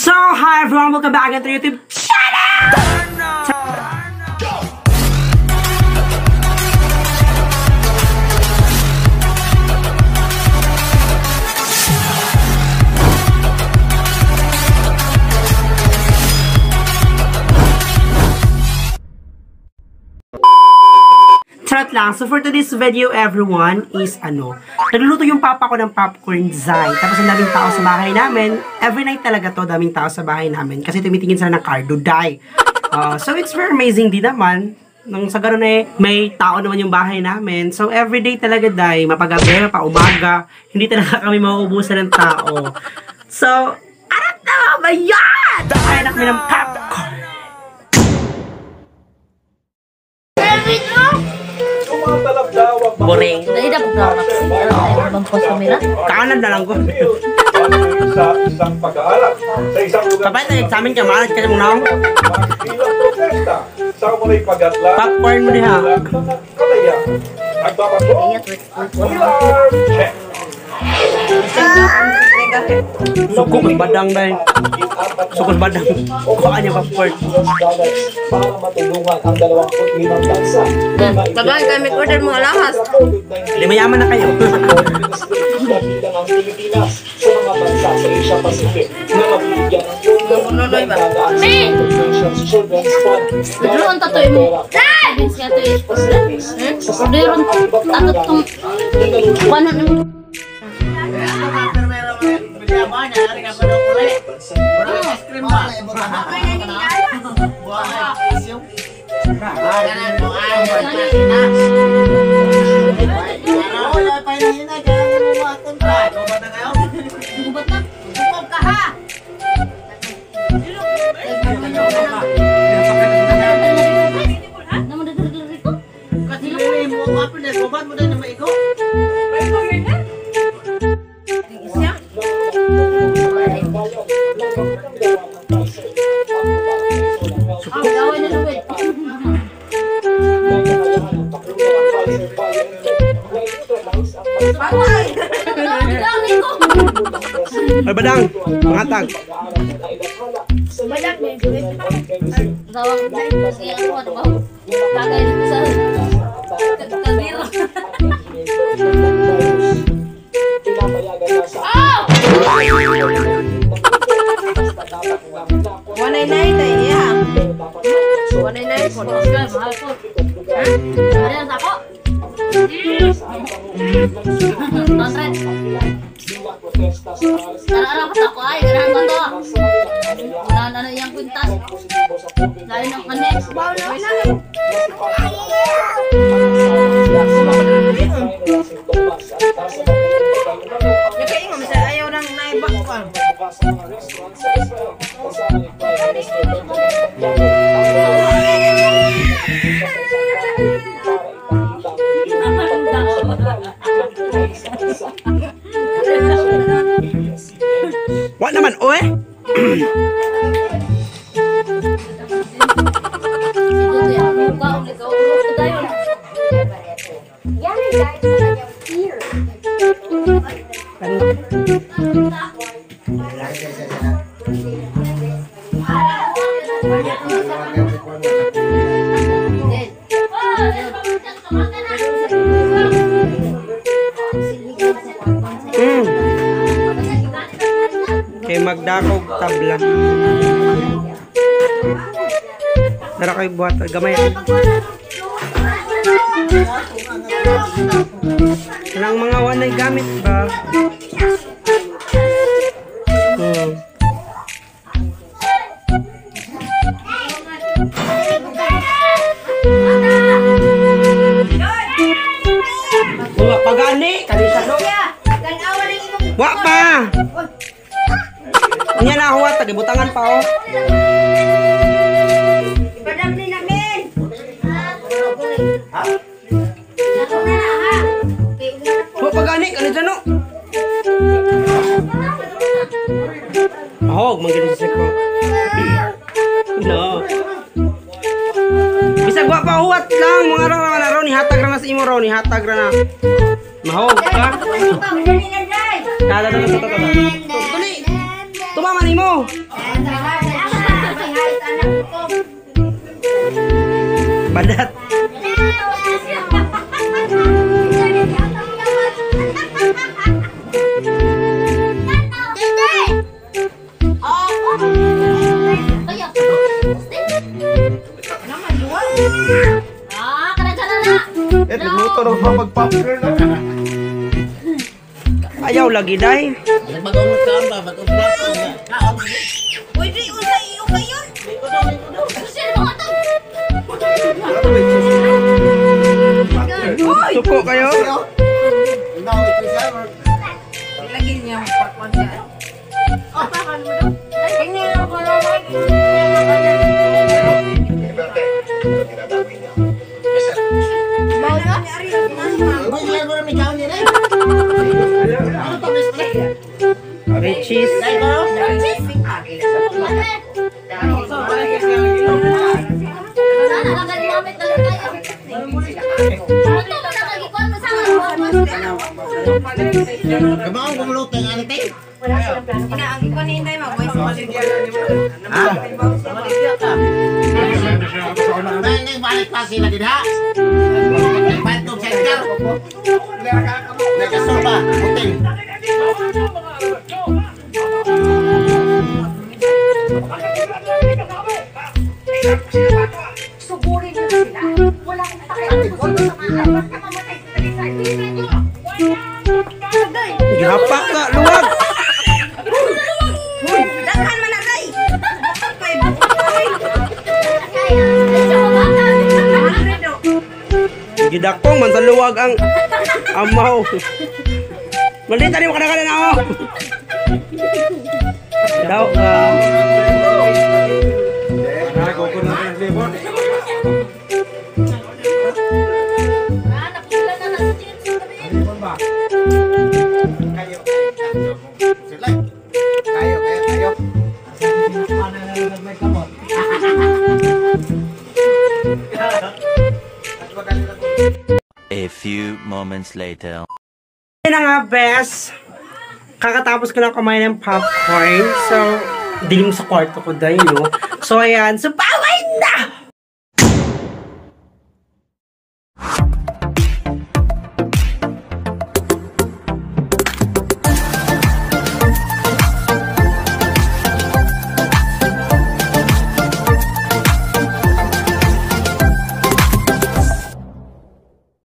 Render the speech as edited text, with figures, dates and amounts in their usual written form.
So, hi everyone! Welcome back again to YouTube channel! Charot lang. So, for today's video, everyone, is ano, nagluluto yung papa ko ng popcorn zay. Tapos, ang daming tao sa bahay namin. Every night talaga to, daming tao sa bahay namin. Kasi tumitingin sila ng cardo dye. So, it's very amazing din naman. Nang sa ganun eh, may tao naman yung bahay namin. So, everyday talaga, day. Mapagabi, mapaumaga. Hindi talaga kami mauubusan ng tao. So, arat na ba yan? Kaya na kami ng popcorn. Boring. Kanan na lang ko. Sa isang pag-aaral sa isang lugar. Kapag nag-examine ka, maalat ka mong naong. Bilang protesta sa umano'y pagatla. Popcorn mo diha. Kalaya. Nagbabago. Alarm check. Sukong badang dahil. Sukong badang. Kuhaan niya popcorn. Para matulungan ang 25 bansa. Tagaan kami order mga lahas. Limayaman na kayo. Kabilang ang Pilipinas sa mga bansa sa Asia Pacific na mabibigyan ng pondo na dadaan sa United Nations Children's Fund. Nagluon ta to imo. Vince nga to eh. Orderon ato tong kuno nimo. Gubat na. Naman dito ko. Gawin na luwid. Ay, badang. Pangatag. Sawang sige ako ano ba? Bagay dito sa kaldero. Oh! 199 tayo iya. 199 po. Mahal po. Ano yan sa ako? Tontre. Tara-ara pa ako ay ganahan ko to. Wala na na iyang kwintas. Lalo ng kani. Nakaingon sa ayaw nang naibak pa. Wa naman, oe. Kay magdakog tabla. Nara kay buhat gamay. Kanang mga wanay gamit ba? Wala pa gani kanisa no. Wa pa. Nya na huwat tagibutangan pa oh. Ipadam ni namin. Wa pa gani kanisa no. Mahog man gani sa ko. No. Bisag wa pa huwat lang mga raw na raw ni hatag ra na sa imo raw ni hatag ra na. Mahog ka. Tala tala tala tala. Tuli. Tumama ni mo. Badat. Eh, nagluto na ba mag-popcorn na? Ayaw lagi day. Pwede unsa iyo kayon? Suko kayo. May cheese. Sugurin niyo na sila. Wala akong pakialam kung sino sa mga basta mamatay sila sa Tingnan niyo. Gihapak ka, luwag. Daghan man na day. Gidakong man sa luwag ang amaw. Maldita ni mo kada na ako. Daw ka. Kayo, kayo, kayo. A few moments later. Ayun na nga, bes. Kakatapos ko lang kumain ng popcorn. So, dilim sa kwarto ko dahil, no? So, ayan. So,